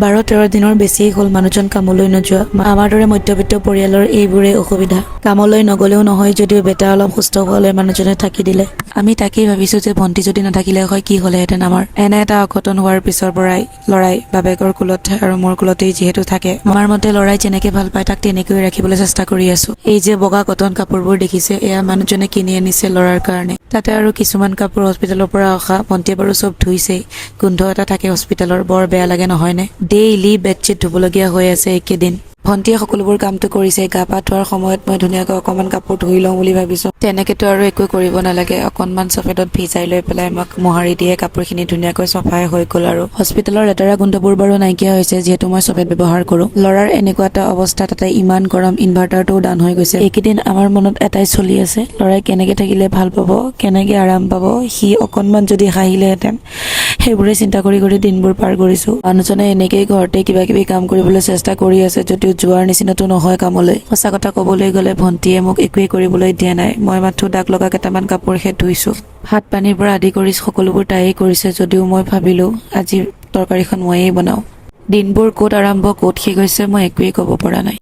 12-13 দিনৰ বেছিয়েই হ'ল মানুহজন কামলৈ নোযোৱা। আমাৰ দৰে মধ্যবিত্ত পৰিয়ালৰ এইবোৰেই অসুবিধা। কামলৈ নগ'লেও নহয় যদিও বেটা অলপ সুস্থ হোৱালৈ মানুহজনে থাকি দিলে। আমি তাকেই ভাবিছোঁ যে ভণ্টি যদি নাথাকিলে হয়, কি হ'লেহেঁতেন আমাৰ। এনে এটা অঘটন হোৱাৰ পিছৰ পৰাই ল'ৰাই বাবেকৰ কোলত আৰু মোৰ কোলতেই যিহেতু থাকে, আমাৰ মতে ল'ৰাই যেনেকে ভাল পায়, তাক তেনেকৈ ৰাখিবলৈ চেষ্টা কৰি আছো। এই যে বগা কটন কাপোৰবোৰ দেখিছে, এয়া মানুহজনে কিনি আনিছে ল'ৰাৰ কাৰণে। তাতে আৰু কিছুমান কাপোৰ হস্পিটেলৰ পৰা অহা। ভণ্টিয়ে বাৰু চব ধুইছেই। গোন্ধ এটা থাকে হস্পিটেলৰ, বৰ বেয়া লাগে নহয়নে? ডেইলি বেডশ্বীট ধুবলগীয়া হৈ আছে এইকেইদিন। ভণ্টিয়ে সকলোবোৰ কামটো কৰিছে। গা পা ধোৱাৰ সময়ত মই ধুনীয়াকৈ অকণমান কাপোৰ ধুই লওঁ বুলি ভাবিছো। তেনেকেতো আৰু একো কৰিব নালাগে, অকণমান চফেদত ভিজাই লৈ পেলাই মোক মোহাৰি দিয়ে, কাপোৰখিনি ধুনীয়াকৈ চফাই হৈ গ'ল। আৰু হস্পিটেলৰ লেতেৰা গোন্ধবোৰ বাৰু নাইকিয়া হৈছে, যিহেতু মই চফেদ ব্যৱহাৰ কৰোঁ। ল'ৰাৰ এনেকুৱা এটা অৱস্থা, তাতে ইমান গৰম, ইনভাৰ্টাৰটোও ডাউন হৈ গৈছে। এইকেইদিন আমাৰ মনত এটাই চলি আছে, ল'ৰাই কেনেকে থাকিলে ভাল পাব, কেনেকে আৰাম পাব, সি অকণমান যদি হাঁহিলেহেঁতেন, সেইবোৰে চিন্তা কৰি কৰি দিনবোৰ পাৰ কৰিছো। মানুহজনে এনেকেই ঘৰতে কিবা কিবি কাম কৰিবলৈ চেষ্টা কৰি আছে যদিও যোৱাৰ নিচিনাতো নহয় কামলৈ। সঁচা কথা ক'বলৈ গ'লে ভণ্টিয়ে মোক একোৱেই কৰিবলৈ দিয়া নাই। মই মাথো দাগ লগা কেইটামান কাপোৰহে ধুইছো। ভাত পানীৰ পৰা আদি কৰি সকলোবোৰ তাইয়েই কৰিছে যদিও মই ভাবিলো আজি তৰকাৰীখন ময়েই বনাওঁ। দিনবোৰ ক'ত আৰম্ভ, ক'ত শেষ হৈছে, মই একোৱেই ক'ব পৰা নাই।